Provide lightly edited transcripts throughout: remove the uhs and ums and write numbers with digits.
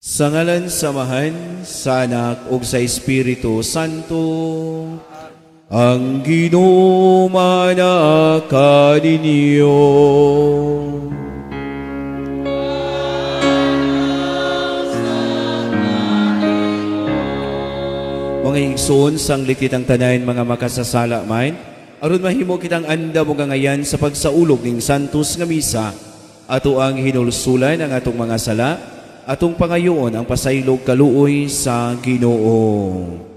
Sa ngalan sa Amahan, sa Anak, ug sa Espiritu Santo, ang Ginoo manaa kaninyo. Mga igsoon, sanglit kitang tanan mga makasasala man, aron mahimo kitang andam ug angayan sa pagsaulog ning Santos nga Misa, ato ang hinulsulan ang atong mga sala, atong pangayoon ang pasaylog kaluoy sa Ginoo.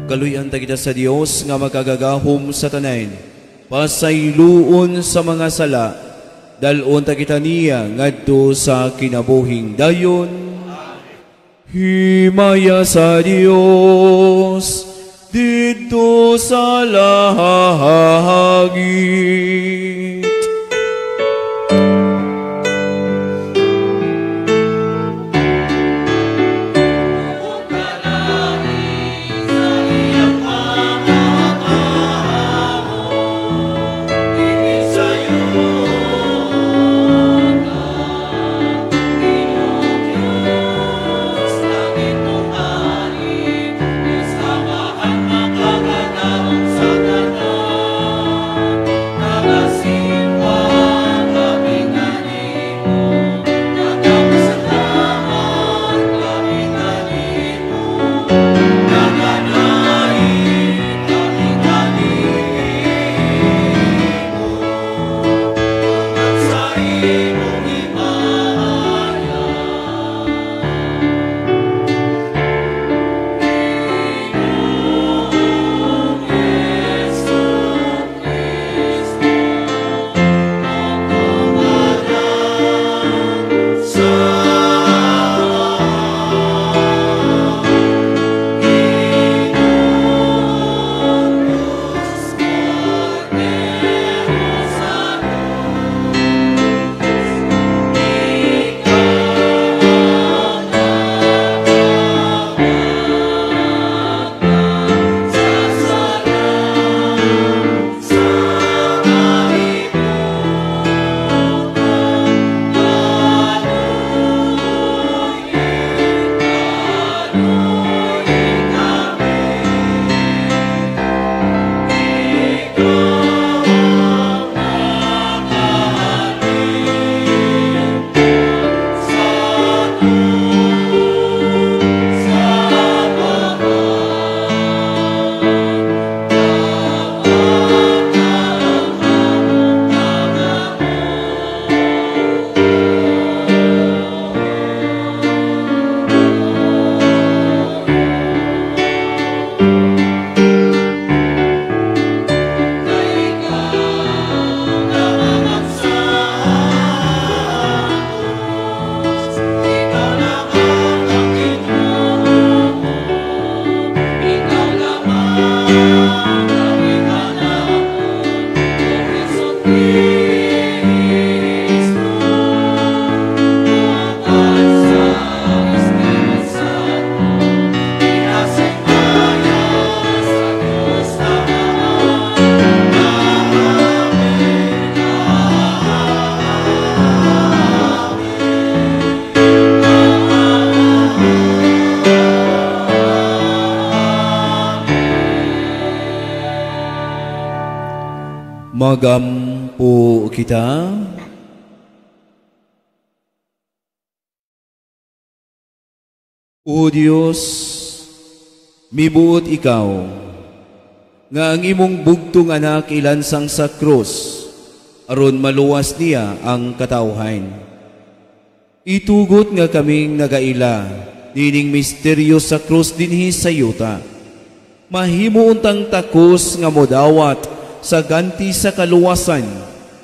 Kaluyan ta kita sa Dios nga makagagahom sa tanan, pasayloon sa mga sala, dal-on ta kita niya ngadto sa kinabuhing dayon. Himaya sa Dios didto sa langit. Sa Magampo kita. O Dios, mibuot ikaw nga ang imong bugtong anak ilansang sa krus aron maluwas niya ang katawhan. Itugot nga kaming nagaila nining misteryo sa krus dinhi sa yuta. Mahimo untang takos nga modawat sa ganti sa kaluwasan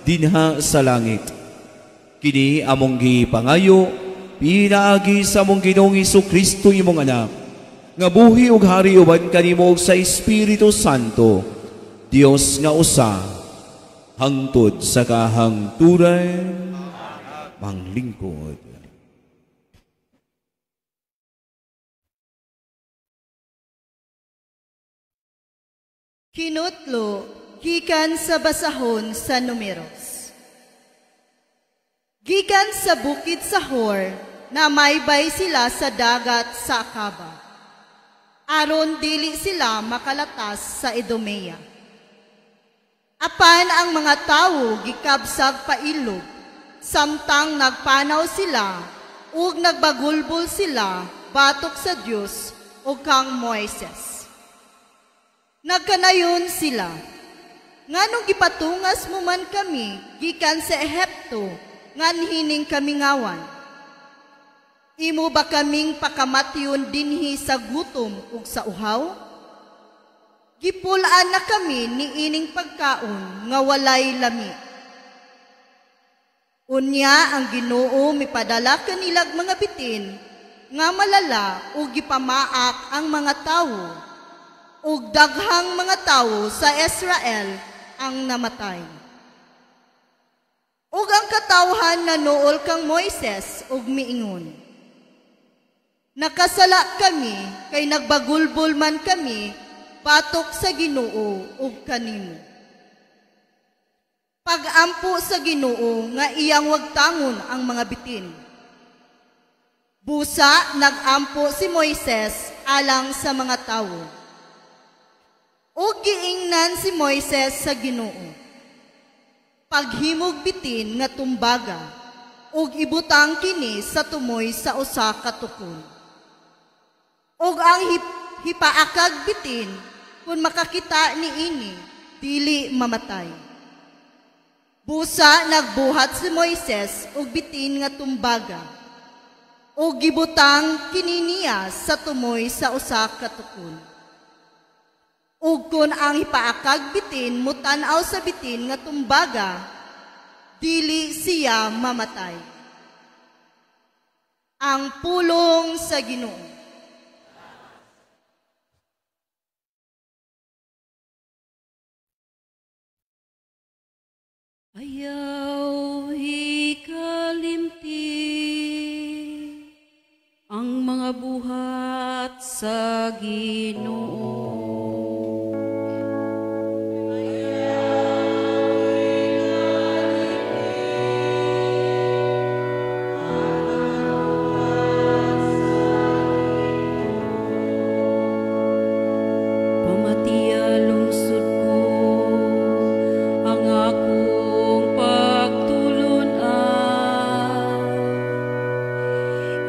dinha sa langit. Kini among gipangayo pinaagi sa among Ginoong Hesukristo imong anak, nga buhi ug hari uban kanimo sa Espiritu Santo, Dios nga usa, hangtod sa kahangturan. Manglingkod. Kinutlo gikan sa basahon sa Numeros. Gikan sa bukid sa Hor, namaybay sila sa dagat sa Akaba, aron dili sila makalatas sa Edomea. Apan ang mga tawo gikabsag pailog, samtang nagpanaw sila ug nagbagulbol sila batok sa Dios ug kang Moises. Nagkanayon sila, nganong gipatungas mo man kami gikan sa Ehipto, nganhining kamingawan? Imo ba kaming pakamatyon dinhi sa gutom ug sa uhaw? Gipulaan na kami niining pagkaon nga walay lami. Unya ang Ginoo mipadala kanilag mga bitin nga malala ug gipamaak ang mga tawo, ug daghang mga tawo sa Israel ang namatay. Ug ang katawhan nanuol kang Moises ug miingon, nakasala kami kay nagbagulbol man kami batok sa Ginoo ug kanimo. Pagampo sa Ginoo nga iyang wagtangon ang mga bitin. Busa nagampo si Moises alang sa mga tawo. Ug giingnan si Moises sa Ginoo, paghimog bitin nga tumbaga ug ibutang kini sa tumoy sa usa ka tukon. Ug ang hipaakag bitin kun makakita niini dili mamatay. Busa nagbuhat si Moises og bitin nga tumbaga ug gibutang kini niya sa tumoy sa usa ka tukon. Ug kun ang hipaakag bitin mutan-aw sa bitin nga tumbaga, dili siya mamatay. Ang pulong sa Ginoo. Ayaw hikalimti ang mga buhat sa Ginoo. Ayaw hikalimti ang mga buhat sa Ginoo. Pamatiya lungsod ko ang akong pagtulunan.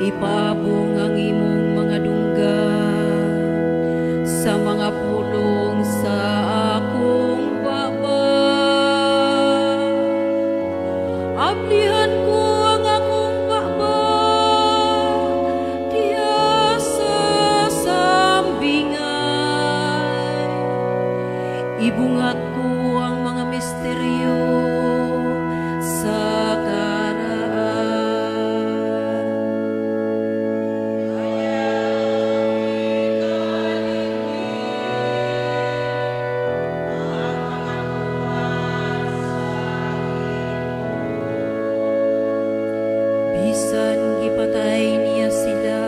Ipabong ang imong mga dunggan sa mga pulong sa akong baba. Ablihan ko ang akong baba diya sa sambingan. Ibungat ko ang mga misteryo sa karaan. Ayaw hikalimti ang mga buhat sa Ginoo. Bisan gipatay niya sila,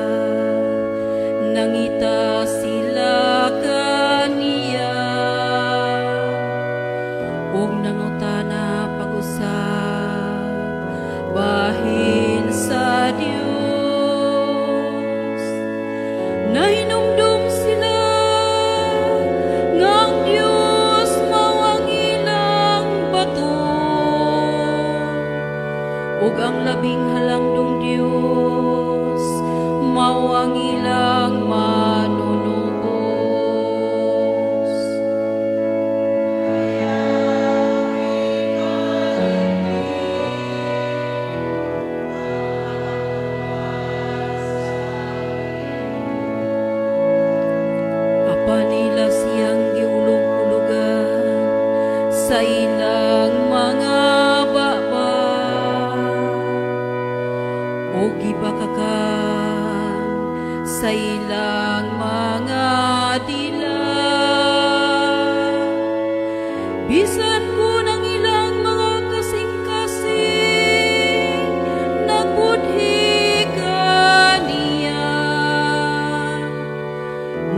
nangita sila kaniya, ug nangutana pag-usab bahin sa Dios. Nahinumdum sila nga ang Dios mao ang ilang Ug ang labing halangdong Dios mao ang ilang manunubos. Apan nila siyang giulog-ulugan sa ilang mga baba o gibakakan sa ilang mga dila. Bisan kun ang ilang mga kasing-kasing nagbudhi kaniya,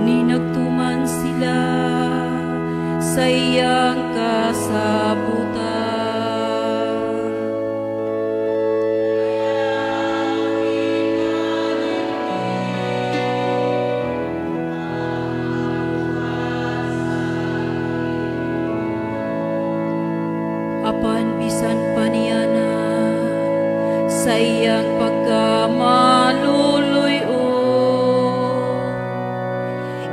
ninagtuman sila sa iyang kasabutan. Apan bisan pa niya na sa iyang pagkamaluluy-o,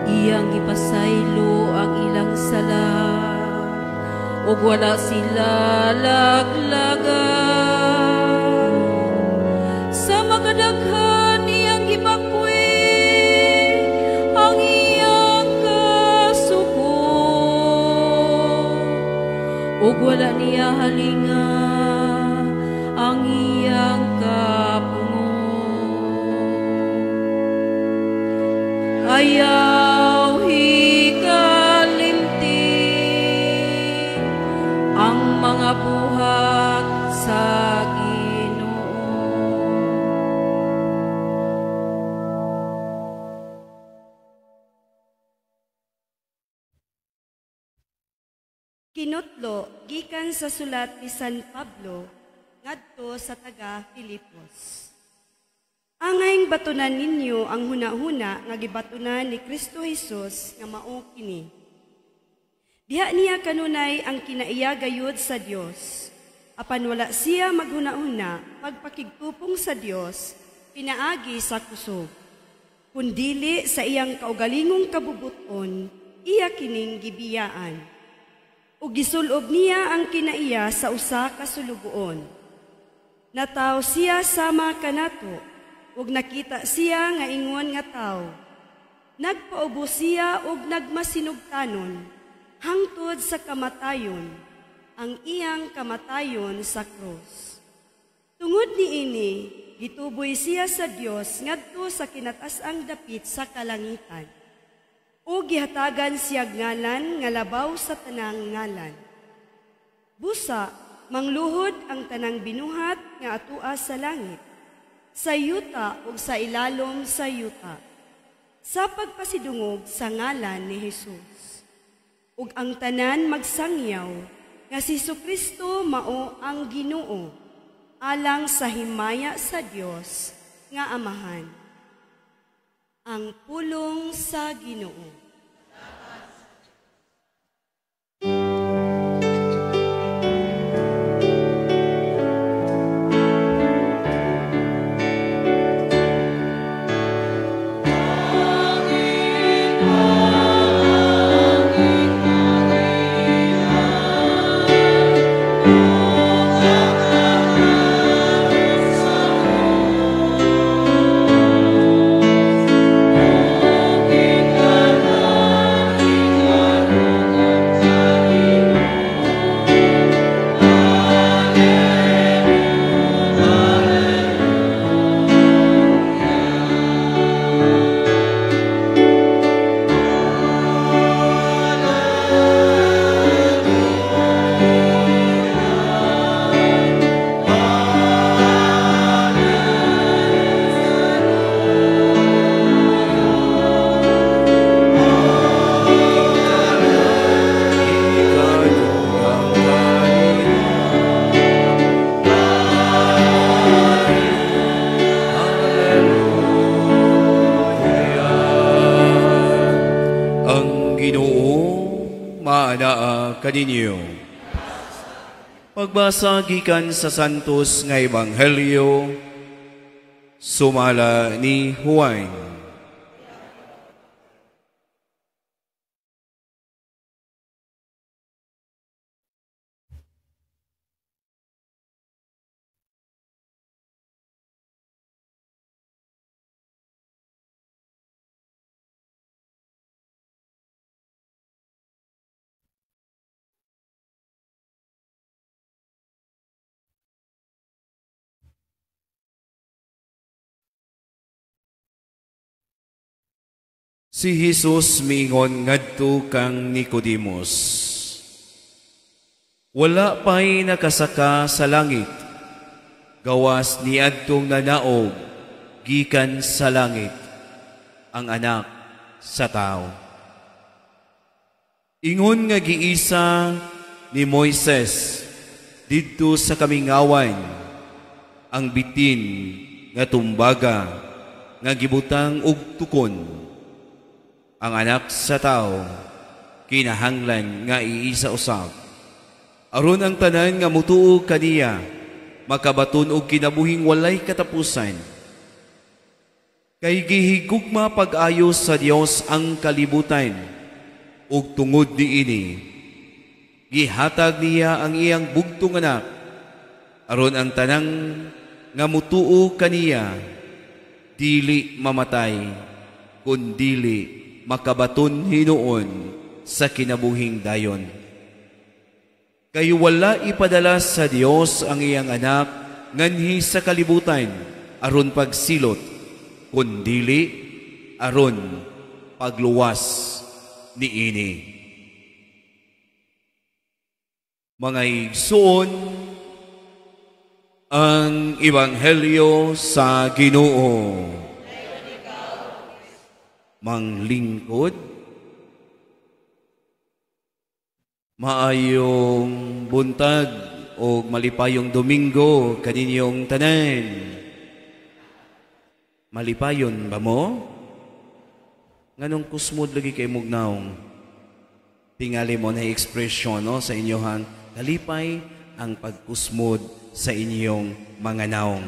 iyang gipasaylo ang ilang sala ug wala sila laglagan. Sa makadaghan iyang gibakwi ang iyang kasuko ug wala niya halinga ang iyang kapungo. Ayaw hikalimti ang mga buhat sa Ginoo. Kinutlo gikan sa sulat ni San Pablo ngadto sa taga Filipos. Angayng batunan ninyo ang hunahuna nga gibatunan ni Kristo Hesus nga mao kini. Diha niya kanunay ang kinaiya gayud sa Dios. Apan wala siya maghunahuna pagpakigtupong sa Dios pinaagi sa kusog. Kundili sa iyang kaugalingong kabubuton, iya kining gibiyaan. Ug gisulob niya ang kinaiya sa usa ka sulugoon. Nataw siya sama kanato, ug nakita siya nga ingon nga tawo. Nagpaubos siya ug nagmasinugtanon hangtod sa kamatayon, ang iyang kamatayon sa krus. Tungod niini, gituboy siya sa Dios ngadto sa kinatas-ang dapit sa kalangitan. O gihatagan siya ngalan nga labaw sa tanang ngalan. Busa, mangluhod ang tanang binuhat nga atua sa langit, sa yuta ug sa ilalom sa yuta, sa pagpasidungog sa ngalan ni Jesus. Ug ang tanan magsangyaw nga si Jesucristo mao ang Ginoo, alang sa himaya sa Dios nga Amahan. Ang pulong sa Ginoo. Kaninyo. Pagbasa gikan sa Santos nga Ebanghelyo sumala ni Juan. Si Jesus miingon ngadto kang Nicodemus, wala pa'y nakasaka sa langit, gawas niadtong nanaog gikan sa langit ang anak sa tao. Ingon nga giisa ni Moises didto sa kamingawan ang bitin nga tumbaga nga gibutang og tukon. Ang anak sa tao kinahanglan nga iisa usab aron ang tanan nga mutuo kaniya makabaton og kinabuhing walay katapusan. Kay gihigugma pag-ayo sa Dios ang kalibutan, ug tungod niini gihatag niya ang iyang bugtong anak aron ang tanang nga mutuo kaniya dili mamatay kun dili makabaton hinuon sa kinabuhing dayon. Kay wala ipadala sa Dios ang iyang anak nganhi sa kalibutan aron pagsilot, kundili aron pagluwas niini. Mga igsoon, ang Ebanghelyo sa Ginoo. Manglingkod, maayong buntag o malipayong Domingo kaninyong tanan. Malipayon ba mo? Nganong kusmod lagi kay mugnaong? Tingali mo na ekspresyon, no, sa inyohang kalipay ang pagkusmod sa inyong mga naong.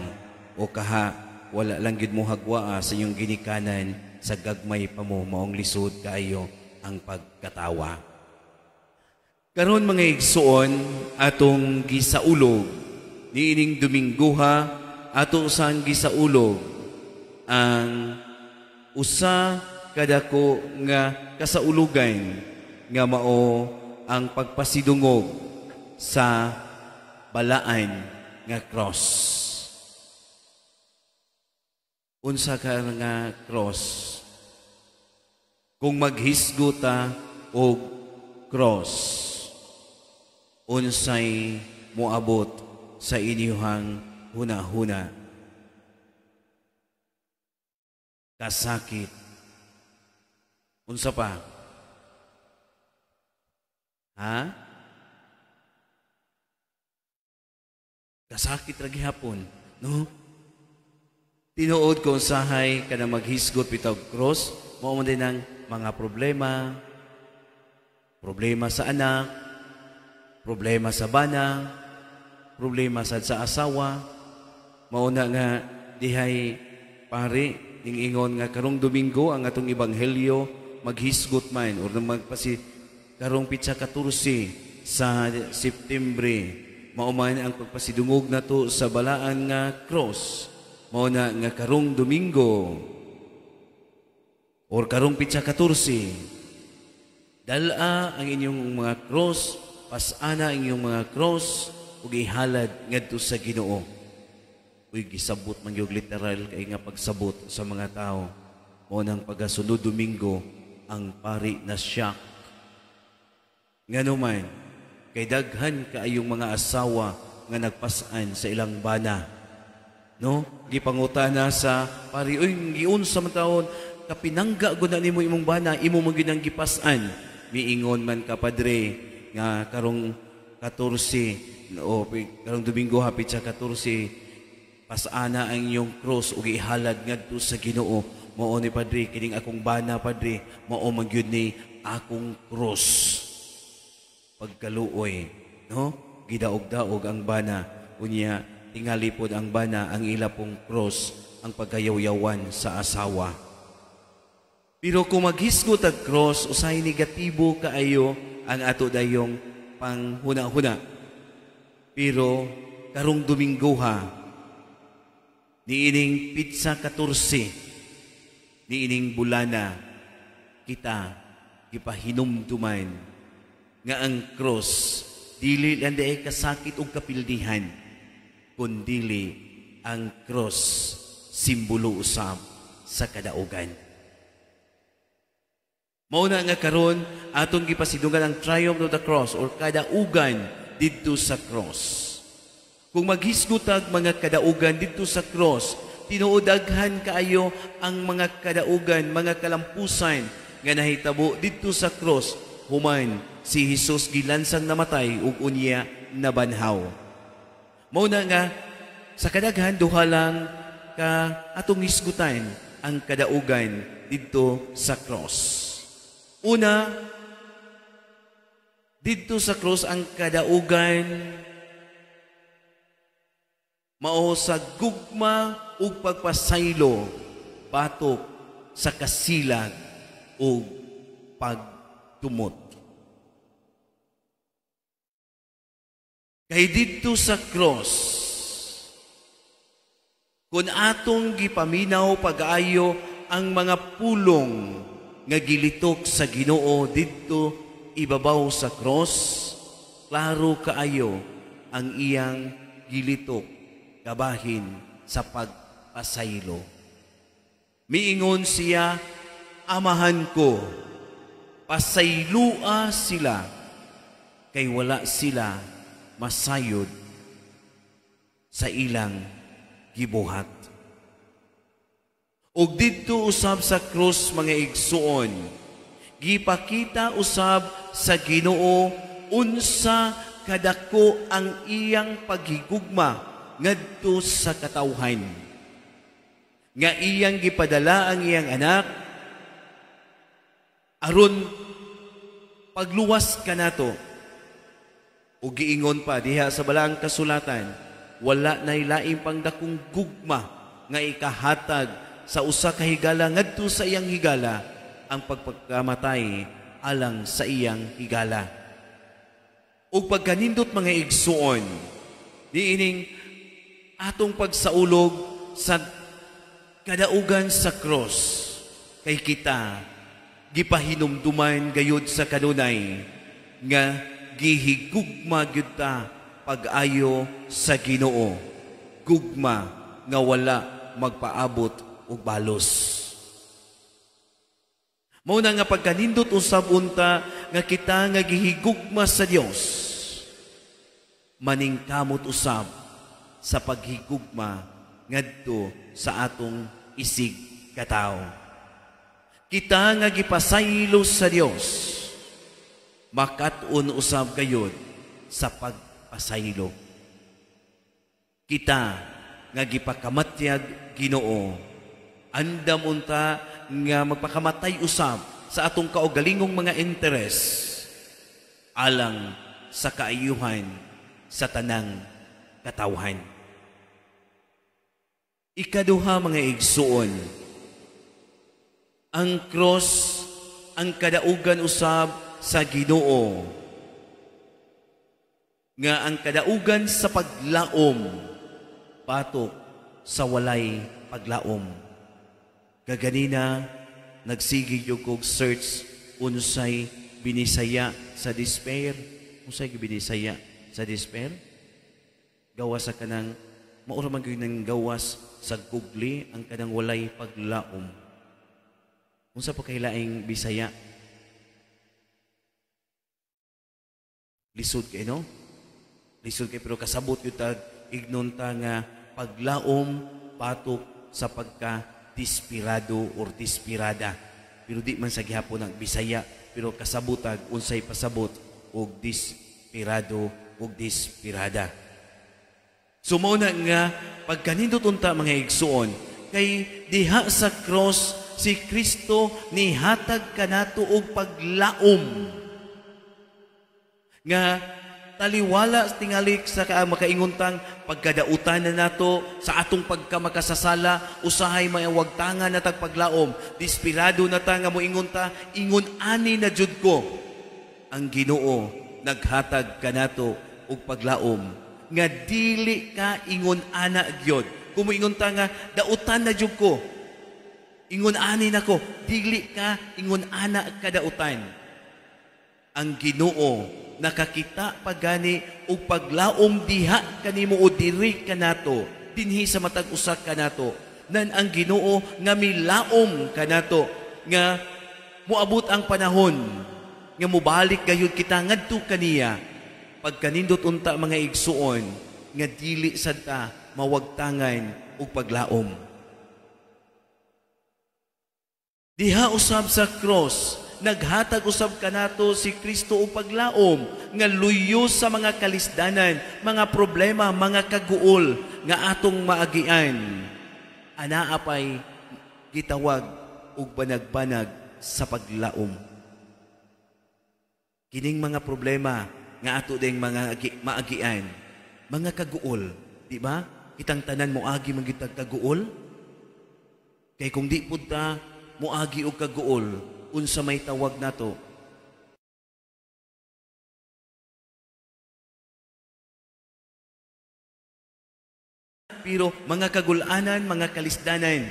O kaha, wala lang gid mo hagwaa sa inyong ginikanan sa gagmay pa mo, maong lisod kayo ang pagkatawa. Karon mga igsoon, atong gisaulog niining Dominggoha, ato sang gisaulog ang usa kadako nga kasaulugan nga mao ang pagpasidungog sa balaan nga cross. Unsa ka nga cross? Kung maghisgo ta og cross, unsay moabot sa inyuhang hunahuna? Kasakit. Unsa pa? Ha? Kasakit ra gihapon, no? Tinuod ko usahay kana maghisgot bitaw cross, mao man din ang mga problema, problema sa anak, problema sa bana, problema sad sa asawa. Mao na nga dihay pare ningingon nga karong Domingo ang atong ebanghelyo maghisgot man or magpasi karong pitsa 14 sa Septembre, mao man ang pagpasidungog nato sa balaan nga cross. Mao na nga karong Domingo or karong pitsa 14, dala ang inyong mga cross, pasana ang inyong mga cross ug ihalad ngadto sa Ginoo. Uy, gisabot man gyud literal kay nga pagsabot sa mga tao. Mao nang pagasunod Domingo ang pari na siya. Ngano man kay daghan kaayong mga asawa nga nagpasan sa ilang bana. No? Gipangutana sa pari, uy, giunsa man taon, kapinangga gud na nimo imong bana, imo man gyud ang gipasan. Miingon man ka padre nga karong 14 o karong Domingo hapit sa 14, pasana ang inyong cross ug ihalad ngadto sa Ginoo. Mao ni padre kining akong bana padre, mao man gyud ni akong cross. Pagkaluoy, no? Gidaog-daog ang bana, unya tingali pod ang bana ang ila pong cross ang pagkayawyawan sa asawa. Pero kung maghisgot ang cross, usahay negatibo kaayo ang ato dayong panghuna-huna. Pero karong Domingo ha, niining pitsa 14, niining bulana, kita gipahinumduman nga ang cross dili lang diay kasakit ug kapildihan, kundili ang cross simbolo usab sa kadaugan. Mao na nga karon atong gipasidungan ang triumph of the cross or kadaugan didto sa cross. Kung maghisgutag mga kadaugan didto sa cross, tinuod daghan kaayo ang mga kadaugan, mga kalampusan nga nahitabo didto sa cross human si Jesus gilansang namatay ug unya nabanhaw. Mao na nga sa kadaghan duha lang ka atong hisgutan ang kadaugan didto sa cross. Una, didto sa cross ang kadaugan mao sa gugma ug pagpasaylo batok sa kasilag ug pagtumot. Kay didto sa cross, kung atong gipaminaw pag-ayo ang mga pulong nga gilitok sa Ginoo didto ibabaw sa cross, klaro kaayo ang iyang gilitok kabahin sa pagpasaylo. Miingon siya, "Amahan ko, pasaylua sila, kay wala sila masayod sa ilang gibuhat." Ug didto usab sa krus, mga igsuon, gipakita usab sa Ginoo unsa kadako ang iyang paghigugma ngadto sa katawhan, nga iyang gipadala ang iyang anak aron pagluwas kanato. Ug giingon pa diha sa balaang kasulatan, wala nay laing pangdakong gugma nga ikahatag sa usa ka higala ngadto sa iyang higala ang pagpagkamatay alang sa iyang higala. Ug pagkanindot, mga igsuon, niining atong pagsaulog sa kadaugan sa cross, kay kita gipahinumduman gayud sa kanunay nga gihigugma gyud ta pag-ayo sa Ginoo, gugma nga wala magpaabot og balos. Mao na nga pagkanindot usab unta nga kita nga gihigugma sa Dios, maningkamot usab sa paghigugma ngadto sa atong isig katawo. Kita nga gipasaylo sa Dios, makat-on usab gayud sa pagpasaylo. Kita nga gipakamatyag Ginoo, andam unta nga magpakamatay usab sa atong kaugalingong mga interes alang sa kaayuhan sa tanang katawhan. Ikaduha, mga igsuon, ang cross ang kadaugan usab sa Ginoo nga ang kadaugan sa paglaom batok sa walay paglaom. Kaganina nagsige gyud kog search unsay binisaya sa despair. Unsay binisaya sa despair? Gawas sa kanang maura man gyud nang gawas sa Google ang kanang walay paglaom. Unsa pa kay laing Bisaya? Lisod kay, no? Lisod kay, pero kasabot gyud tag ignon ta nga paglaom patok sa pagka dispirado or dispirada. Pero di man sa gihapon ang Bisaya, pero kasabotag unsay pasabot og dispirado og dispirada. So mao na nga pagkanindot unta, mga igsuon, kay diha sa cross si Kristo nihatag kanato og paglaom nga taliwala tingali sa makainguntang pagkadautan na nato sa atong pagkamakasasala, usahay may wagtangan na tagpaglaom, desperado na ta nga moingon ta, ingon ani na jud ko. Ang Ginoo naghatag kanato og paglaom nga dili ka ingon ana gyud. Kung moingon ta nga dautan na jud ko, ingon ani nako, dili ka ingon ana kadautan. Ang Ginoo nakakita pagani og paglaom diha kanimo o diri kanato, dinhi sa matag usa kanato. Nan ang Ginoo nga milaom kanato nga moabot ang panahon nga mobalik gayud kita ngadto kaniya. Pagkanindot unta mga igsuon nga dili sad ta mawagtangan og paglaom. Diha usab sa cross, naghatag usab kanato si Kristo og paglaom nga luyo sa mga kalisdanan, mga problema, mga kaguol nga atong maagian. Anaa pay gitawag og banag-banag sa paglaom. Kining mga problema nga ato ding mga maagian, mga kaguol, di ba? Kitang tanan moagi man gyud kaguol. Kay kung di pud ta moagi og kaguol, unsa may tawag nato? Pero mga kagulanan, mga kalisdanan,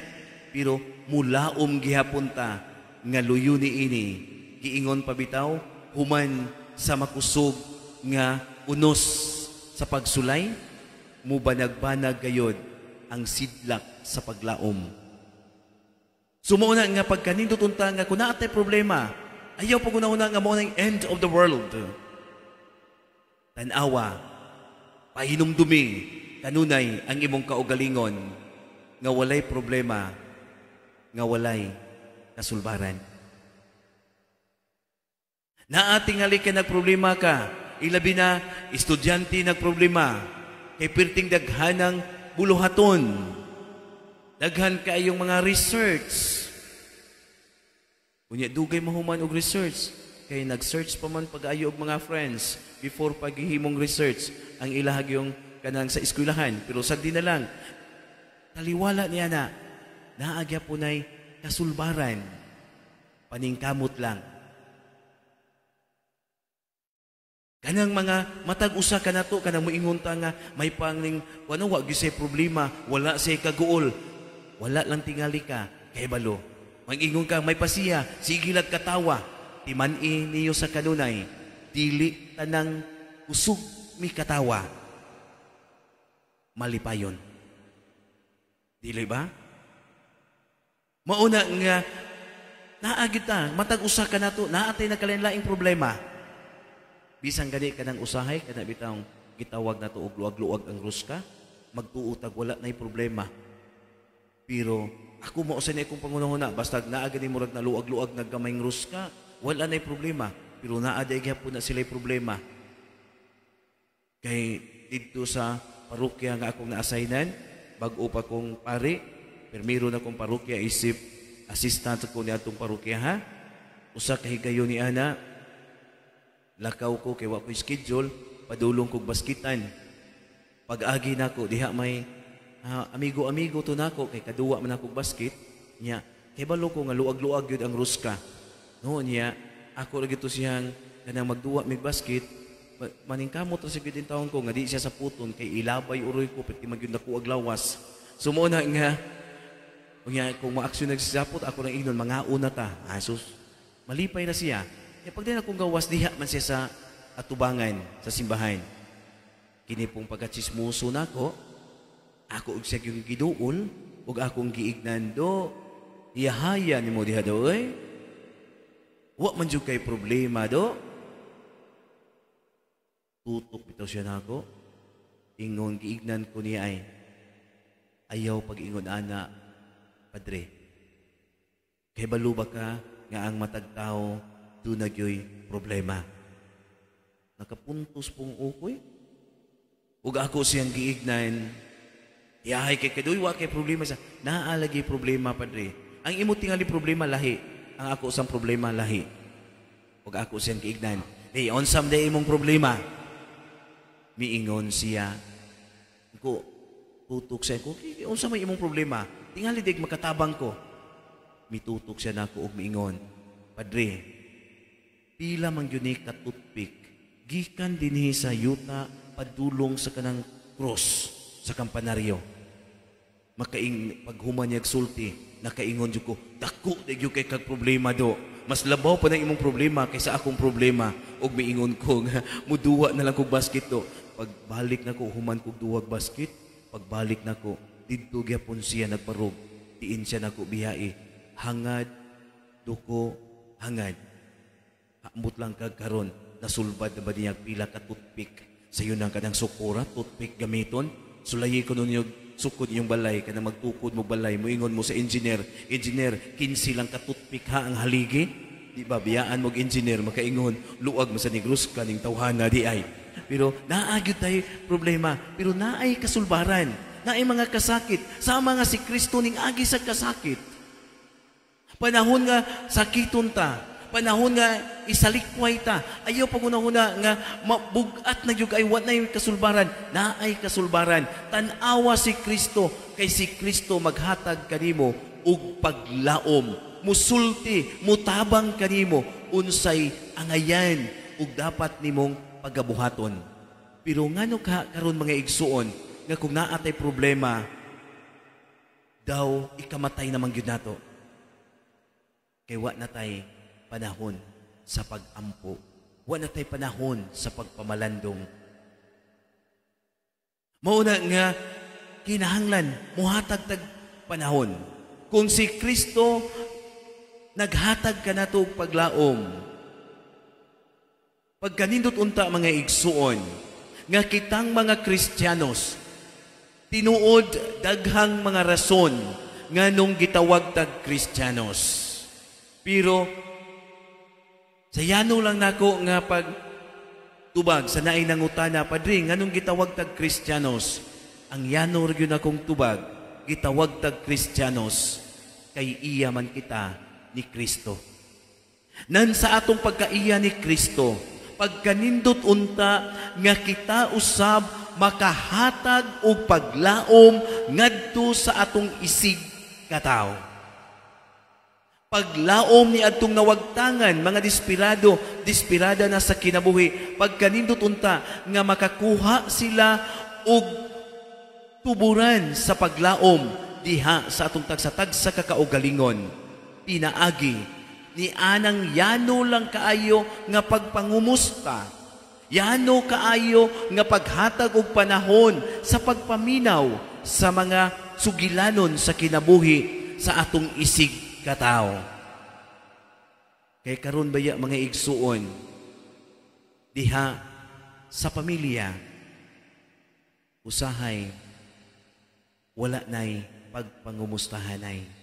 pero mulaom gihapon ta nga luyo niini, giingon pabitaw human sa makusog nga unos sa pagsulay, mubanag-banag gayod ang sidlak sa paglaom. Sumuuna nga pagkanindot unta nga kung naatay problema, ayaw pag una-una nga mao ng end of the world. Tanawa, pahinumdumi, kanunay ang imong kaugalingon nga walay problema, nga walay kasulbaran. Naatingali ka nagproblema ka, ilabi na estudyante nagproblema, kay pirting daghanang buluhaton, daghan kaayong mga research. Unya dugay mahuman og research, kay nag-search pa man pag-ayo og mga friends before paghihimong research ang ilahag yung kanang sa eskwelahan, pero sagdi na lang taliwala niya na naagya po nay kasulbaran, paningkamot lang. Kanang mga matag usa kanato kanang moingon ta nga may pangning kuno wa gyud say problema, wala say kaguol, wala lang tingali ka kay balo. Mag-ingon ka may pasiya, sige lag katawa, timan-i niyo sa kanunay, dili tanang kusog mi katawa, malipayon. Dili ba? Mauna nga naa gyud ta matag usa kanato naa tay nagkalain-laing problema. Bisan gani kanang usahay kana bitawng gitawag nato og luag-luag ang ruska, magtuo tag wala nay problema. Pero ako mao sa akong pangunahuna, basta naa gani murag naluag-luag naggamayng ruska, wala nay problema, pero naa day gyapon na sila'y problema. Kay didto sa parokya nga akong naassignan, bag-o pa kong pari, permiro na kong parokya isip assistant ko niadtong parokya ha. Usa ka higayon ni ana, lakaw ko kay wa ko'y schedule, padulong kog baskitan. Pag-agi nako diha may amigo-amigo to nako kay kaduwa man akong basket niya. Kay balo ko nga luag-luag gyud ang ruska. No niya, ako ra gyud to siyang kanang magduwa mig basket, maningkamot ra sa gyud taon ko nga di siya sa puton kay ilabay uroy ko pati man gyud nako og lawas. So mo na nga unya kung maaksyon nagsisapot ako nang ingnon mangauna ta. Asus, malipay na siya. Kaya pag din akong gawas, diha man siya sa atubangan, sa simbahan. Kini pong pagkatsismuso nako, ako og siya yung giduol, ug akong giignan do, iyahaya nimo diha do, oy. Wa man jud kay problema do. Tutok bitaw siya nako. Ingon giignan ko niya ay, ayaw pag-ingon ana, padre. Kay balo ba ka nga ang matag tao doon nagyoy problema. Nakapuntos pong ukoy. Ug ako siyang giignan, yahay kay kaduy wa kay problema sa naalagi problema padre. Ang imo tingali problema lahi, ang ako sang problema lahi. Ug ako siyang giignan, hey, unsam day imong problema? Miingon siya. Ko tutok siya ko, unsa may imong problema? Tingali dig makatabang ko. Mitutok siya nako og miingon, "Padre, pila man gyud ni ka toothpick gikan dinhi sa yuta padulong sa kanang cross sa kampanaryo?" Makaing paghuman niya sulti, nakaingon jud ko, "Dako di gyud kay kag problema do. Mas labaw pa nang imong problema kaysa akong problema." Og miingon ko nga muduwa na lang kog basket do. Pagbalik nako, human kog duwag basket, pagbalik nako didto gyapon siya nagparog. Tiin siya nako biyai. Hangad duko hangad. Ambot lang kag karon nasulbad na ba niya pila ka toothpick? Sayo nang kanang sukura, toothpick gamiton. Sulayi ko nun yung sukod yung balay, kanang magtukod mo balay, moingon mo sa engineer, "Engineer, 15 lang ka toothpick ha ang haligi." Di ba, biyaan mo engineer, makaingon, "Luag mo sa Negros kaning tawhana di ay." Pero naa gyud tay problema, pero naay kasulbaran, naay mga kasakit, sama nga si Kristo ning agi sa kasakit. Panahon nga sakiton ta, panahon nga isalikway ta, ayaw pagunahuna nga mabugat na gyud ay wa nay kasulbaran, naay kasulbaran. Tan-awa si Kristo, kay si Kristo maghatag kanimo og paglaom, musulti, mutabang kanimo unsay angayan ug dapat nimong pagabuhaton. Pero ngano ka karon mga igsuon nga kung naa tay problema daw ikamatay naman gyud nato? Kay wa na tay panahon sa pag-ampo. Wa na tay panahon sa pagpamalandong. Mao na nga kinahanglan muhatag tag panahon. Kung si Kristo naghatag kanato og paglaom, pagkanindot unta mga igsuon nga kitang mga Kristiyanos, tinuod daghang mga rason nganong gitawag tag Kristiyanos. Pero sa yano lang nako nga pag tubag sa naay nangutana, "Padre, nganong gitawag tag Kristiyanos?" Ang yano ra gyud akong tubag, gitawag tag Kristiyanos kay iya man kita ni Kristo. Nan sa atong pagkaiya ni Kristo, pagkanindot unta nga kita usab makahatag og paglaom ngadto sa atong isig katawo. Paglaom ni adtong nawagtangan, mga desperado, desperada na sa kinabuhi, pagkanindot unta nga makakuha sila og tuburan sa paglaom diha sa atong tagsa-tagsa kakaugalingon. Pinaagi ni anang yano lang kaayo nga pagpangumusta, yano kaayo nga paghatag og panahon sa pagpaminaw sa mga sugilanon sa kinabuhi sa atong isig katawo. Kay karon baya mga igsuon diha sa pamilya, usahay wala nay pagpangumustahanay.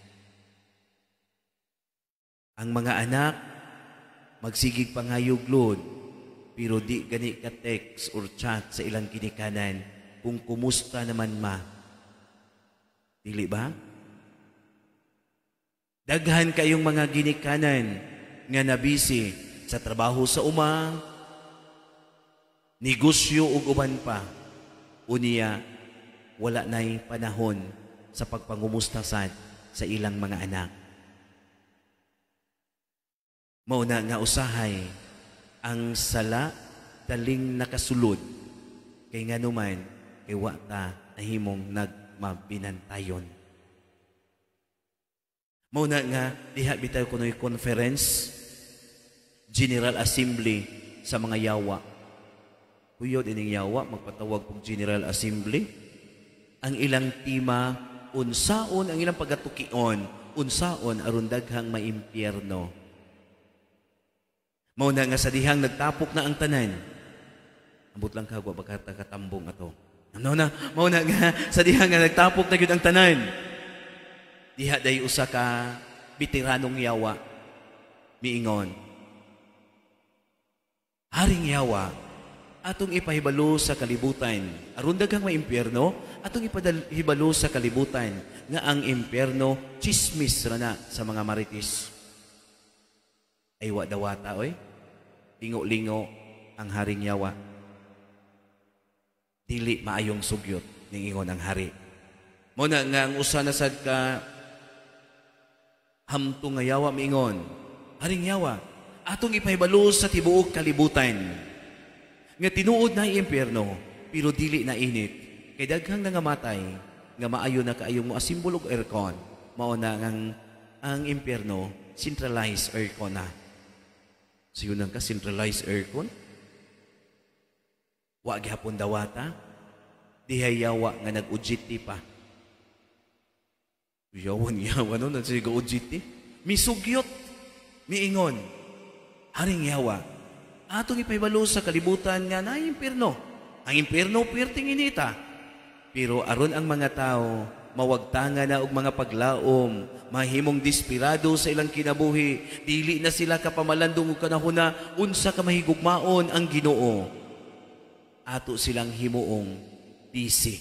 Ang mga anak magsigig pangayog lod, pero di gani ka text or chat sa ilang ginikanan kung kumusta naman ma. Dili ba? Daghan kayong mga ginikanan nga nabisi sa trabaho sa uma, negosyo ug uban pa. Unya, wala nay panahon sa pagpangumusta sad sa ilang mga anak. Mauna nga usahay ang sala daling nakasulod, kay nganuman kay wa ta nahimong nagmabinantayon. Mauna nga diha bitaw kunoy conference, General Assembly sa mga yawa. Kuyo dining yawa magpatawag og General Assembly. Ang ilang tema unsaon ang ilang pagatukion, unsaon aron daghang maimpyerno. Mauna nga sa dihang nagtapok na ang tanan. Ambot lang kagwa baka katambong ato. Ano na, mauna nga sa dihang nga nagtapok na gyud ang tanan. Diha day usa ka veteranong yawa miingon, "Haring yawa, atong ipahibalo sa kalibutan aron daghang maimpyerno, atong ipahibalo sa kalibutan nga ang impyerno chismis ra na sa mga marites." Ay wa dawata oy. Lingo-lingo ang haring yawa. Dili maayong sugyot, ningingon ang hari. Mao na nga ang usa na sad ka hamtong nga yawa miingon, "Haring Yawa, atong ipahibalo sa tibuok kalibutan nga tinuod na impyerno, pero dili na init. Kay daghang nangamatay nga maayo na kaayong mo asimbol og aircon. Mao na ang impyerno centralized aircon na." Siyon ka centralized aircon? Wa gihapon dawata, dihay yawa nga nag-OJT pa. Yawan yawa no, nagsiga OJT. Misugyot, miingon, "Haring Yawa, atong ipahibalo sa kalibutan nga na impyerno. Ang impyerno perting inita. Pero aron ang mga tao mawagtanga na og mga paglaom, mahimong desperado sa ilang kinabuhi, dili na sila kapamalandong og kanahuna unsa ka mahigugmaon ang Ginoo. Ato silang himuong busy.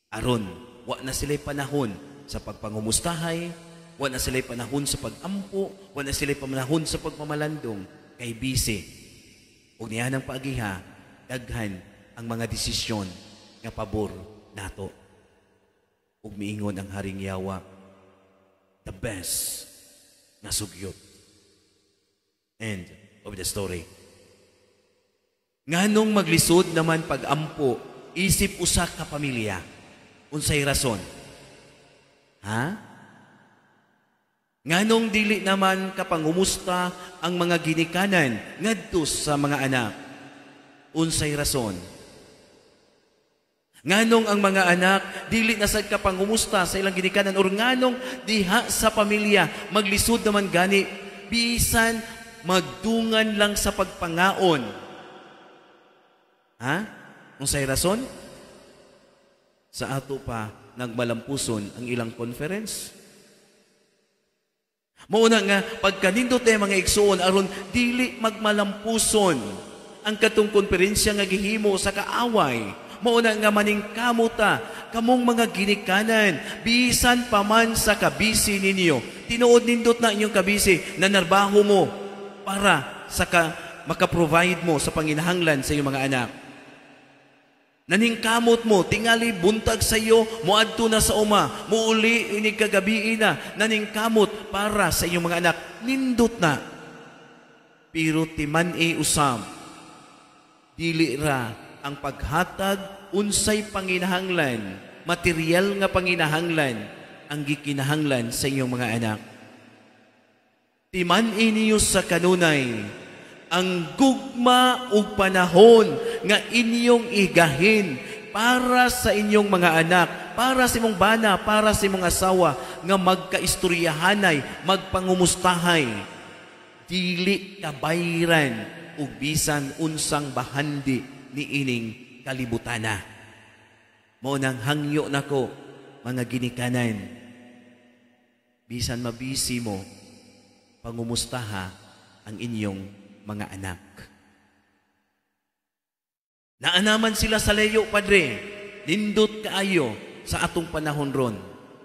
Aron wa na sila'y panahon sa pagpangumustahay, wa na sila'y panahon sa pagampo, wa na sila'y panahon sa pagpamalandong, kay busy. Ug niya ng paagiha, daghan ang mga desisyon nga pabor nato." Ug miingon ang Haring Yawa, "The best nga sugyot." End of the story. Nganong maglisod naman pag-ampo isip usa ka pamilya? Unsay rason? Ha? Nganong dili naman kapangumusta ang mga ginikanan ngadto sa mga anak? Unsay rason? Nganong ang mga anak dili na sad kapangumusta sa ilang ginikanan, or nganong diha sa pamilya maglisod naman gani bisan magdungan lang sa pagpangaon? Ha? Unsay rason? Sa ato pa nagmalampuson ang ilang conference. Mauna nga pagkanindot tayo, mga igsuon, aron dili magmalampuson ang katong konferensya nga gihimo sa kaaway. Mauna nga maningkamot ta kamong mga ginikanan, bisan pa man sa kabisi ninyo. Tinuod nindot na inyong kabisi, nanarbaho mo para sa ka, maka-provide mo sa panginahanglan sa iyong mga anak. Naningkamot mo, tingali buntag sa iyo, moadto na sa uma, muuli inig kagabi na, naningkamot para sa iyong mga anak. Nindot na. Pero timan-i usab, dili ra ang paghatag unsay panginahanglan, material nga panginahanglan, ang gikinahanglan sa inyong mga anak. Timan-i niyo sa kanunay ang gugma ug panahon nga inyong igahin para sa inyong mga anak, para sa imong bana, para sa imong asawa, nga magkaistoryahanay, magpangumustahay. Dili kabayran ug bisan unsang bahandi niining kalibutana. Mao nang hangyo nako, mga ginikanan, bisan mabisi mo, pangumustaha ang inyong mga anak. Naanaman sila sa layo, Padre. Nindot kaayo sa atong panahon ron.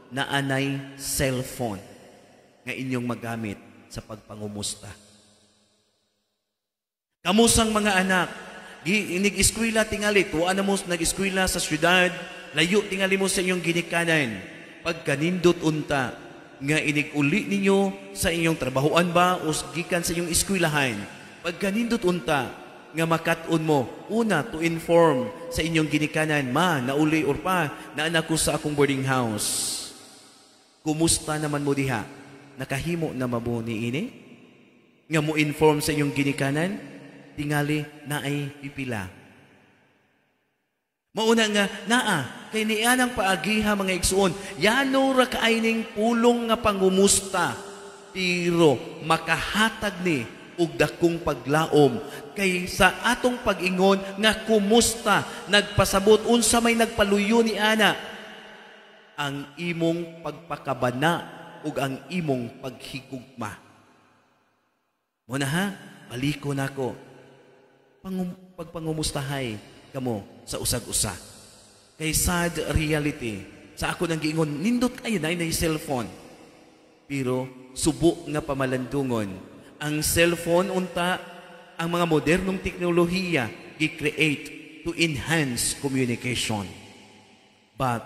Naanay cellphone nga inyong magamit sa pagpangumusta. Kamusang mga anak, inig-eskwela tingali, tuwa na mo nag-eskwela sa syudad, layo tingali mo sa inyong ginikanan. Pagkanindot unta, nga inig-uli ninyo sa inyong trabahoan ba o gikan sa inyong eskwelahan, pagkanindot unta nga makat-on mo, una to inform sa inyong ginikanan, "Ma, nauli," or "Pa, naanak ko sa akong boarding house. Kumusta naman mo diha? Nakahimo na mabo ni ini?" Nga mo inform sa inyong ginikanan, tingali naay pipila. Mauna nga, naa, kay niya ng paagiha, mga igsuon, yano ra kaayning pulong nga pangumusta, pero makahatag ni og dakong paglaom kay sa atong pag-ingon nga kumusta, nagpasabot unsa may nagpaluyo ni ana ang imong pagpakabana ug ang imong paghigugma. Mo na ha, baliko nako. Pagpangumustahay kamo sa usag-usa. Kay sad reality, sa ako nang giingon, nindot kayo na cellphone. Pero subo nga pamalandungon. Ang cellphone unta, ang mga modernong teknolohiya, gi-create to enhance communication. But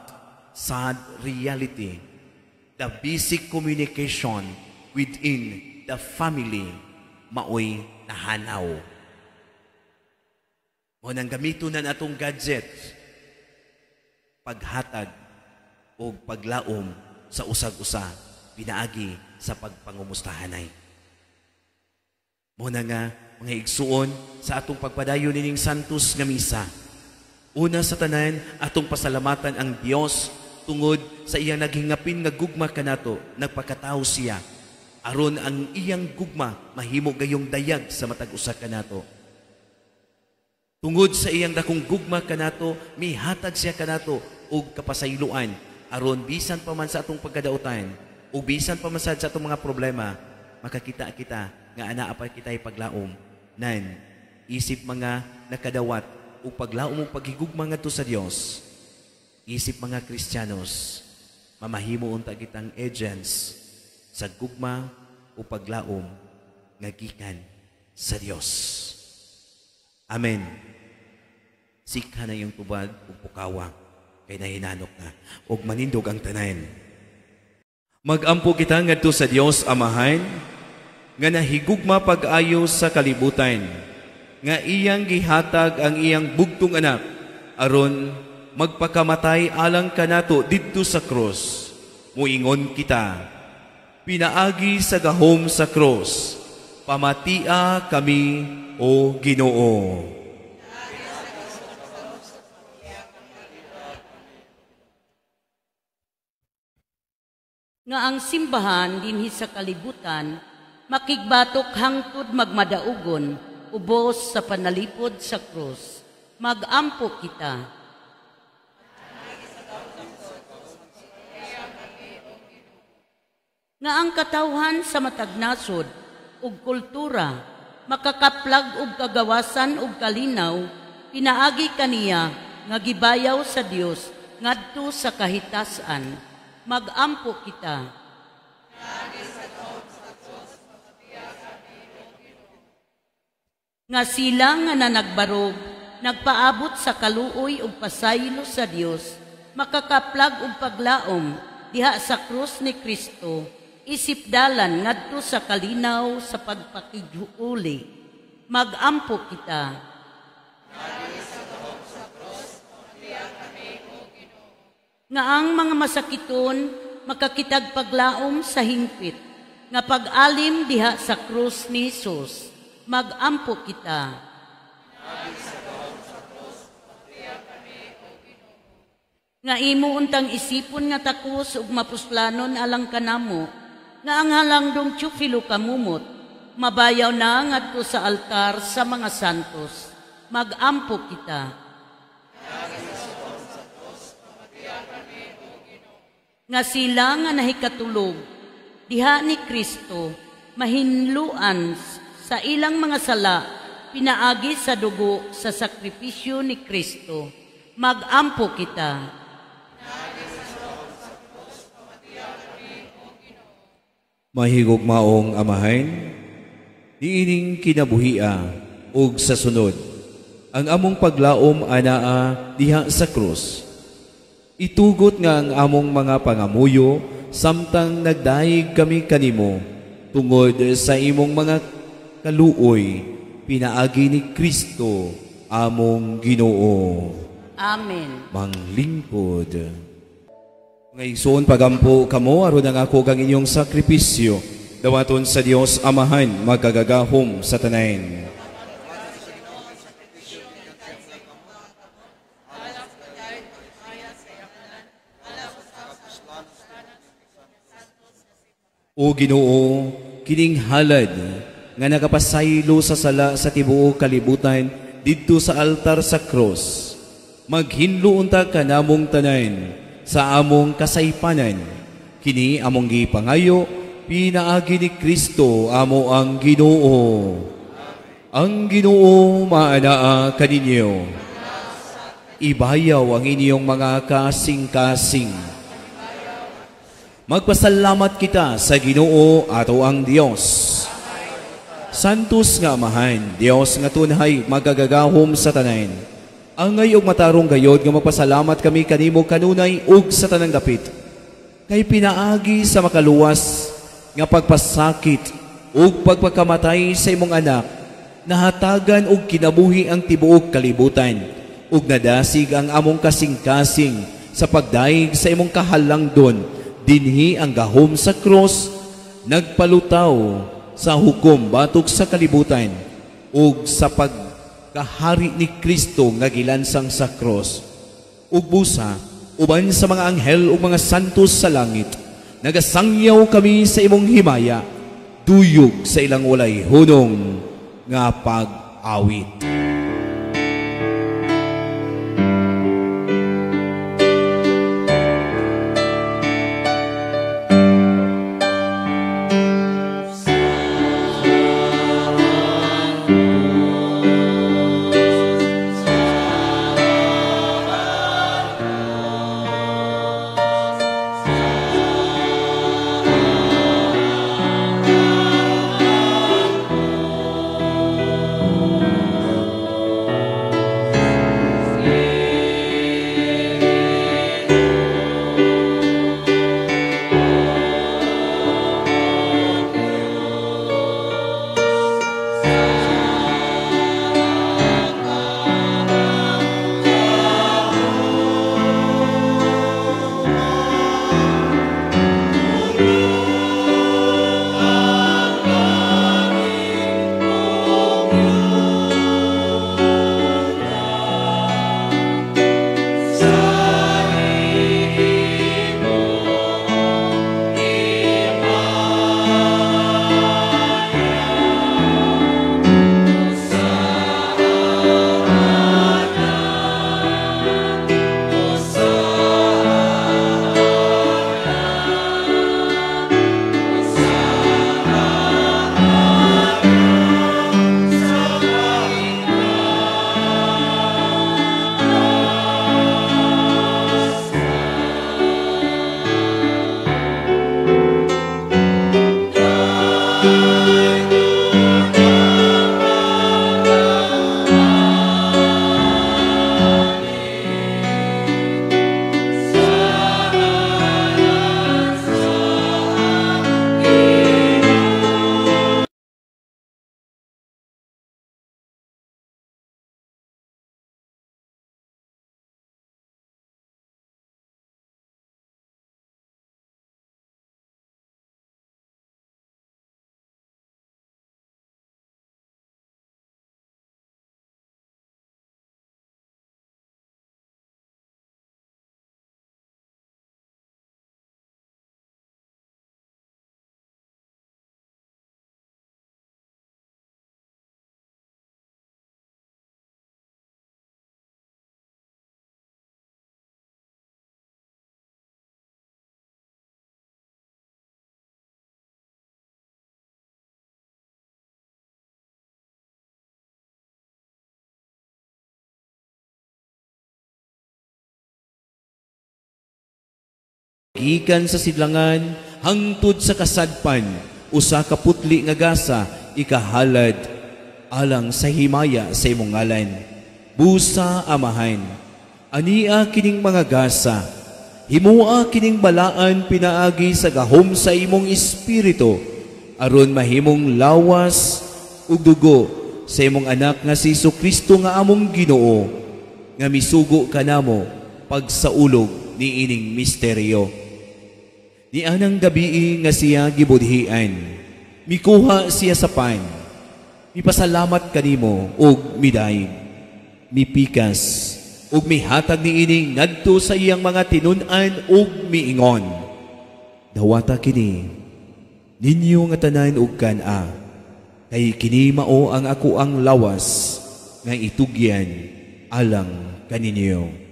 sad reality, the basic communication within the family maoy nahanaw. Mao nang gamito na natong gadgets paghatag o paglaom sa usag-usa pinaagi sa pagpangumustahanay. Mao na nga mga igsuon sa atong pagpadayon nining Santos nga Misa. Una sa tanan, atong pasalamatan ang Dios tungod sa iyang naghingapin nga gugma kanato, nagpakatawo siya aron ang iyang gugma mahimo gayong dayag sa matag usa kanato. Tungod sa iyang dakong gugma kanato, mihatag siya kanato og kapasayloan aron bisan pa man sa atong pagkadautan o bisan pa man sa atong mga problema, makakita kita nga anaa pa kita'y paglaom nan isip mga nakadawat o paglaom og paghigugma ngadto sa Dios. Isip mga Kristiyanos, mamahimo unta kitang agents sa gugma o paglaom nga gikan sa Dios. Amen. Sikha na iyong tubag ug pukawa kay nahinanok na ug manindog ang tanan. Magampo kita ngadto sa Dios Amahan nga nahigugma pag-ayo sa kalibutan, nga iyang gihatag ang iyang bugtong anak aron magpakamatay alang kanato didto sa krus. Muingon kita, pinaagi sa gahom sa krus, pamatia kami, o Ginoo. Nga ang simbahan dinhi sa kalibutan makigbatok hangtod magmadaugon ubos sa panalipod sa krus. Magampo kita. Nga ang katawhan sa matag nasod ug kultura makakaplag og kagawasan ug kalinaw pinaagi kaniya nga gibayaw sa Dios ngadto sa kahitasan. Magampo kita. Nga sila nga nanagbarog nagpaabot sa kaluoy ug pasaylo sa Dios makakaplag og paglaom diha sa krus ni Kristo isip dalan ngadto sa kalinaw sa pagpakighuuli. Magampo kita. Nga ang mga masakiton makakitag paglaom sa hingpit nga pag-alim diha sa krus ni Hesus. Magampo kita. Nga imo untang isipon nga takos ug mapuslanon alang kanamo, nga ang halangdong Teofilo kamumot mabayaw na ngadto sa altar sa mga santos. Magampo kita. Nga sila nga nahikatulog diha ni Kristo mahinluan sa ilang mga sala pinaagi sa dugo sa sakripisyo ni Kristo. Magampo kita. Mahigugmaong Amahan, niining kinabuhia ug sa sunod, ang among paglaom anaa diha sa krus. Itugot nga ang among mga pangamuyo samtang nagdayeg kami kanimo tungod sa imong mga kaluoy pinaagi ni Kristo among Ginoo. Amen. Manglingkod. Mga igsoon, pagampo kamo aron ang ako kang inyong sakripisyo dawaton sa Dios Amahan magagagahom sa tanan. O Ginoo, kining halad nga nakapasaylo sa sala sa tibuok kalibutan didto sa altar sa krus, maghinlo unta kanamong tanan sa among kasaypanan. Kini among gipangayo pinaagi ni Kristo amo ang Ginoo. Ang Ginoo maanaa kaninyo. Ibayaw ang inyong mga kasing-kasing. Magpasalamat kita sa Ginoo ato ang Dios. Santos nga Amahan, Dios nga tunhay magagagahom sa tanan. Angay og matarong gayod nga magpasalamat kami kanimo kanunay ug sa tanang dapit. Kay pinaagi sa makaluwas nga pagpasakit ug pagpakamatay sa imong anak, nahatagan og kinabuhi ang tibuok kalibutan ug nadasig ang among kasing-kasing sa pagdaig sa imong kahalangdon. Dinhi ang gahom sa krus nagpalutaw sa hukom batok sa kalibutan ug sa pagkahari ni Kristo nga gilansang sa krus. Ug busa uban sa mga anghel ug mga santos sa langit, nagasangyaw kami sa imong himaya, duyog sa ilang walay hunong nga pag-awit. Gikan sa sidlangan hangtod sa kasadpan, usa ka putli nga gasa ikahalad alang sa himaya sa imong ngalan. Busa Amahan, ania kining mga gasa, himua kining balaan pinaagi sa gahom sa imong espiritu, aron mahimong lawas ug dugo sa imong anak nga si Jesucristo nga among Ginoo, nga misugo kanamo pagsaulog niining misteryo. Nianang gabii nga siya gibudhian, mikuha siya sa pan, mipasalamat kanimo ug midayeg, mipikas ug mihatag niini ngadto sa iyang mga tinun-an ug miingon, dawata kini ninyo nga tanan ug kan-a, kay kini mao ang ako ang lawas nga itugyan alang kaninyo.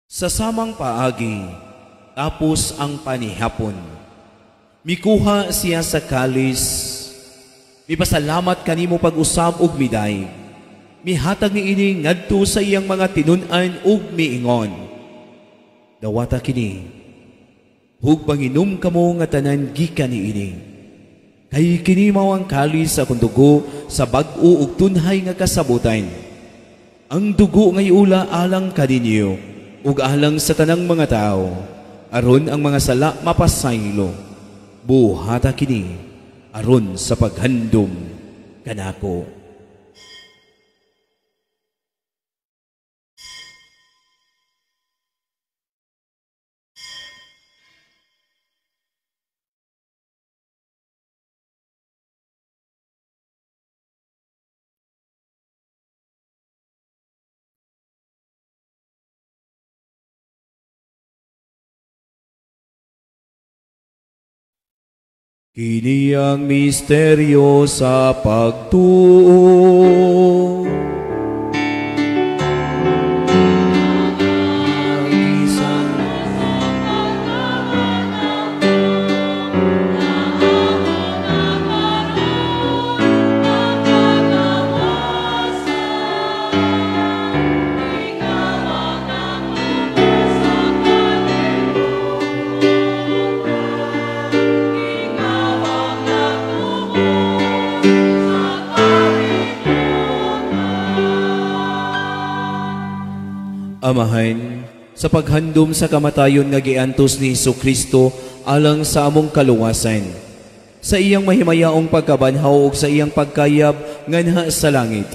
Sa samang paagi, tapos ang panihapon, Mikuha siya sa kalis, mipasalamat kanimo pag-usab ug miday. Mihatag niini ngadto sa iyang mga tinun-an ug miingon, dawata kini, hug panginom kamo nga tanan gikan niini. Kay kini mao ang kalis sa akong dugo sa bag-o ug tunhay nga kasabutan. Ang dugo nga iula alang kaninyo ug alang sa tanang mga tawo, aron ang mga sala mapasaylo. Buhata kini aron sa paghandom kanako. Kini ang misteryo sa pagtuo. Amahan, sa paghandom sa kamatayon nga giantos ni Hesukristo alang sa among kaluwasan, sa iyang mahimayaong pagkabanhaw ug sa iyang pagkayab nganha sa langit,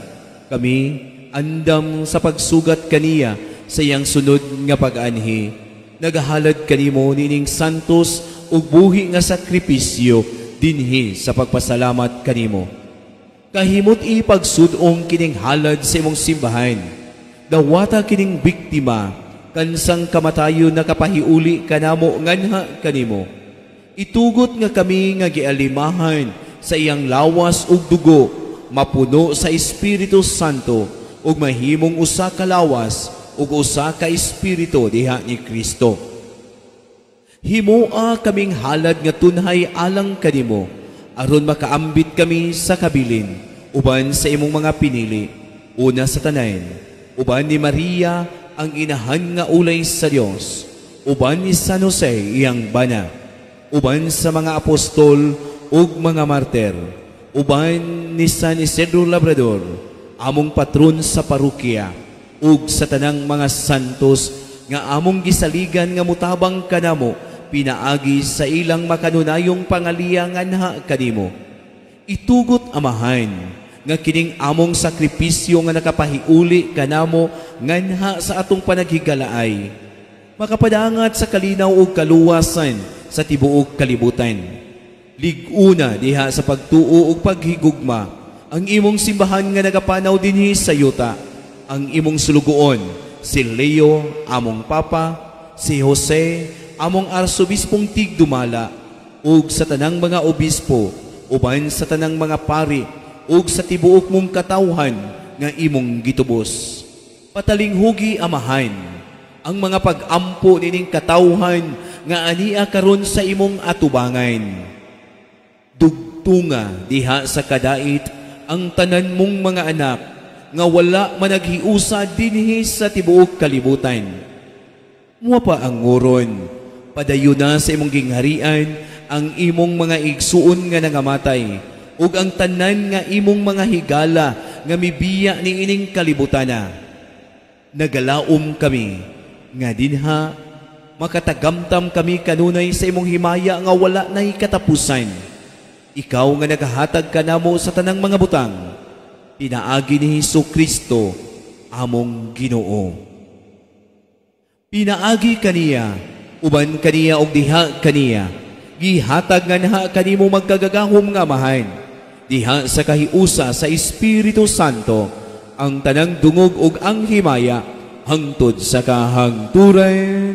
kami andam sa pagsugat kaniya sa iyang sunod nga pag-anhi, nagahalad kanimo nining santos ug buhi nga sakripisyo dinhi sa pagpasalamat kanimo. Kahimot ipagsud-ong kining halad sa imong simbahan. Dawata kining biktima, kansang kamatayon nakapahiuli kanamo nganha kanimo. Itugot nga kami nga gialimahan sa iyang lawas ug dugo, mapuno sa Espiritu Santo ug mahimong usa ka lawas ug usa ka espiritu diha ni Kristo. Himoa kaming halad nga tunhay alang kanimo, aron makaambit kami sa kabilin uban sa imong mga pinili. Una sa tanan, uban ni Maria ang inahan nga ulay sa Dios, uban ni San Jose iyang bana, uban sa mga apostol ug mga martir, uban ni San Isidro Labrador, among patron sa parokya, ug sa tanang mga santos nga among gisaligan nga mutabang kanamo pinaagi sa ilang makanunayong pangaliya nganha kanimo. Itugot, Amahan, nga kining among sakripisyo nga nakapahiuli kanamo nganha sa atong panaghigalaay, makapadangat sa kalinaw ug kaluwasan sa tibuok kalibutan. Lig-una diha sa pagtuo ug paghigugma ang imong simbahan nga nagapanaw dinhi sa yuta, ang imong sulugoon si Leo among Papa, si Jose among arsobispong tigdumala, ug sa tanang mga obispo, uban sa tanang mga pari, ug sa tibuok mong katawhan nga imong gitubos. Patalinghugi, Amahan, ang mga pag-ampo nining katawhan nga ania karon sa imong atubangan. Dugtunga diha sa kadait ang tanan mong mga anak nga wala managhiusa dinhi sa tibuok kalibutan. Mua pa ang nguron, padayon na sa imong gingharian ang imong mga igsuon nga nangamatay, ug ang tanan nga imong mga higala nga mibiya niining kalibutana. Nagalaom kami nga dinha makatagamtam kami kanunay sa imong himaya nga wala nay katapusan. Ikaw nga nagahatag kanamo sa tanang mga butang, pinaagi ni Hesukristo among Ginoo. Pinaagi kaniya, uban kaniya og diha kaniya, gihatag nganha kanimo magkagagahom nga Amahan, diha sa kahiusa sa Espiritu Santo, ang tanang dungog ug ang himaya hangtod sa kahangturan.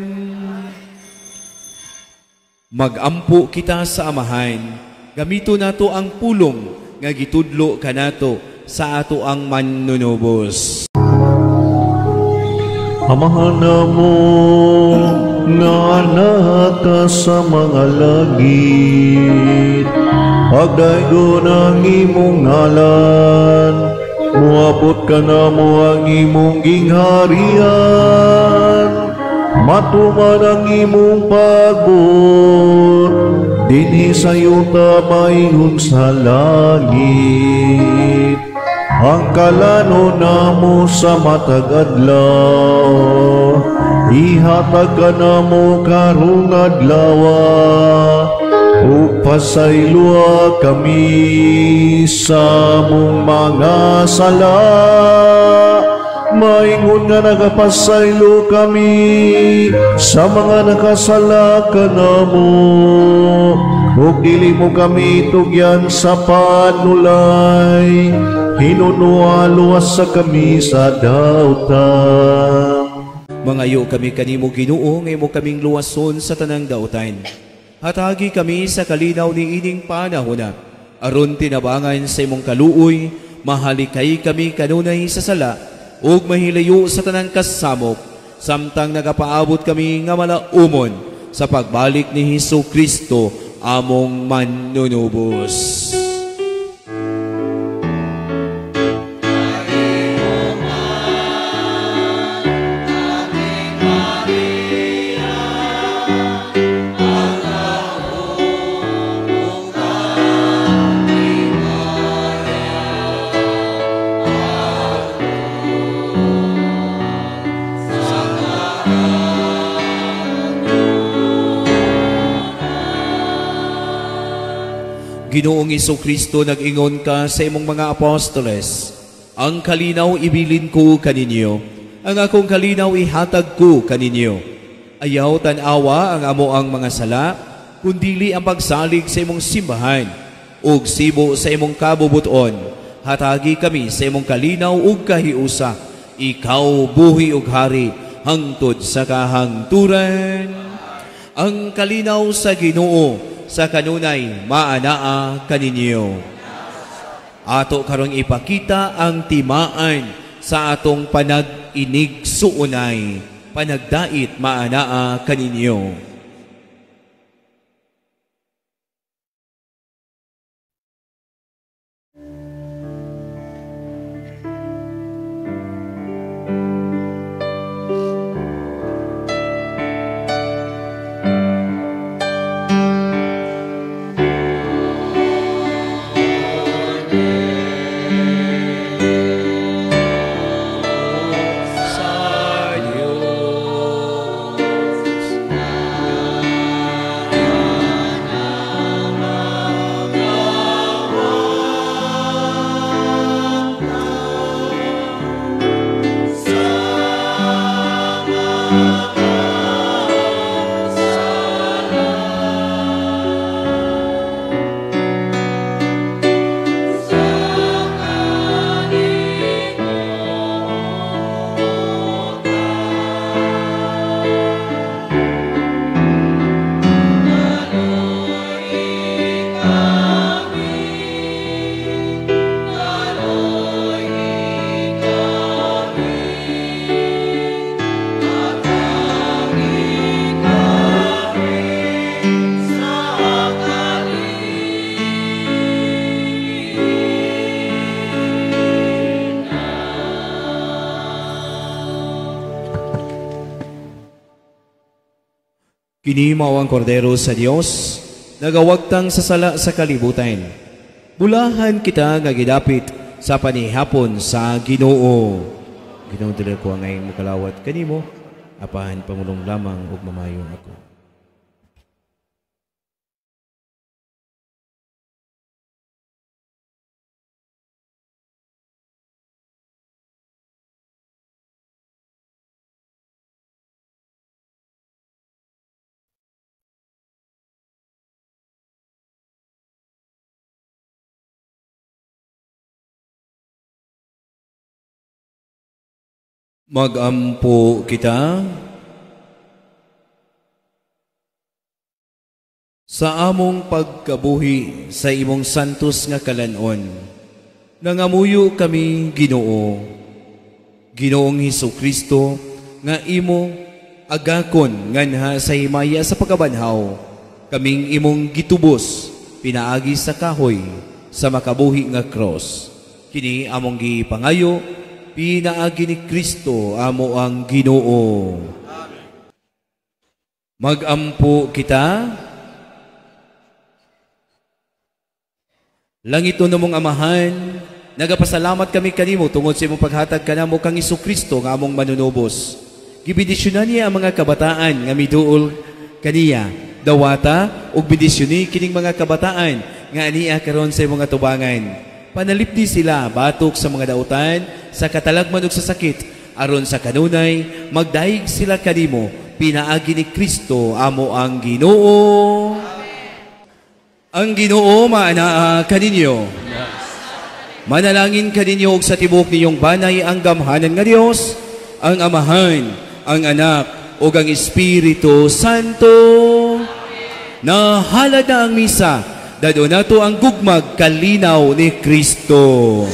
Magampo kita sa Amahan, gamito nato ang pulong nga gitudlo kanato sa ato ang manunubos. Amahan namo Nga naa ka sa mga langit, pagdaygon ang imong ngalan, muabot ka namo ang imong gingharian, matuman ang imong pagbuot, dinhi sa yuta maingon sa langit. Ang kalano namo sa matag adlaw, ihatag ka namo karong adlaw, ug pasayloa kami sa among mga sala, maingon nga nagapasaylo kami sa mga nakasala kanamo, ug dili mo kami tugyan sa panulay, hinunoa luwas sa kami sa dautan. Mangayo kami kanimo Ginoo, nga imo kaming luwason sa tanang dautan. Hatagi kami sa kalinaw ni ining panahona, aron tinabangan sa imong kaluoy, mahalikay kami kanunay sa sala, ug mahilayo sa tanang kasamok, samtang nagapaabot kami nga malaumon sa pagbalik ni Hesus Kristo among manunubos. Ginoong Jesucristo, nag-ingon ka sa imong mga apostoles, ang kalinaw ibilin ko kaninyo, ang akong kalinaw ihatag ko kaninyo. Ayaw tan-awa ang amo ang mga sala, kundili ang pagsalig sa imong simbahan, ug sibo sa imong kabubuton. Hatagi kami sa imong kalinaw ug kahiusa. Ikaw buhi ug hari hangtod sa kahangturan. Ang kalinaw sa Ginoo sa kanunay maanaa kaninyo. Ato karong ipakita ang timaan sa atong panag-inig suunay, panagdait maanaa kaninyo. Kini mao ang kordero sa Dios, nagawagtang sa sala sa kalibutan. Bulahan kita nga gidapit sa panihapon sa Ginoo. Ginoo, dili ko ang ngayong mukalawat kanimo, apahan pangulong lamang ug mamayo ako. Magampo kita sa among pagkabuhi sa imong santos nga kalanon. Nangamuyo kami, Ginoo, Ginoong Hesukristo, nga imo Agakon nganha sa himaya sa pagkabanhaw, kaming imong gitubos pinaagi sa kahoy sa makabuhi nga cross. Kini among gipangayo pinaagi ni Kristo amo ang Ginoo. Magampo kita. Langit namong Amahan, nagapasalamat kami kanimo tungod sa imong paghatag kanamo kang Hesukristo nga among manunubos. Gibendisyonan niya ang mga kabataan nga miduol kaniya. Dawata ug bendisyoni kining mga kabataan nga ania karon sa imong atubangan. Panalipdi sila batok sa mga dautan, sa katalagman ug sa sakit, aron sa kanunay magdayeg sila kanimo pinaagi ni Kristo amo ang Ginoo. Ang Ginoo maanaa kaninyo. Manalangin kaninyo og sa tibuok ninyong banay ang gamhanan nga Dios, ang Amahan, ang Anak, ug ang Espiritu Santo. Nahalad na ang misa, dadto nato ang gugmag kalinaw ni Kristo.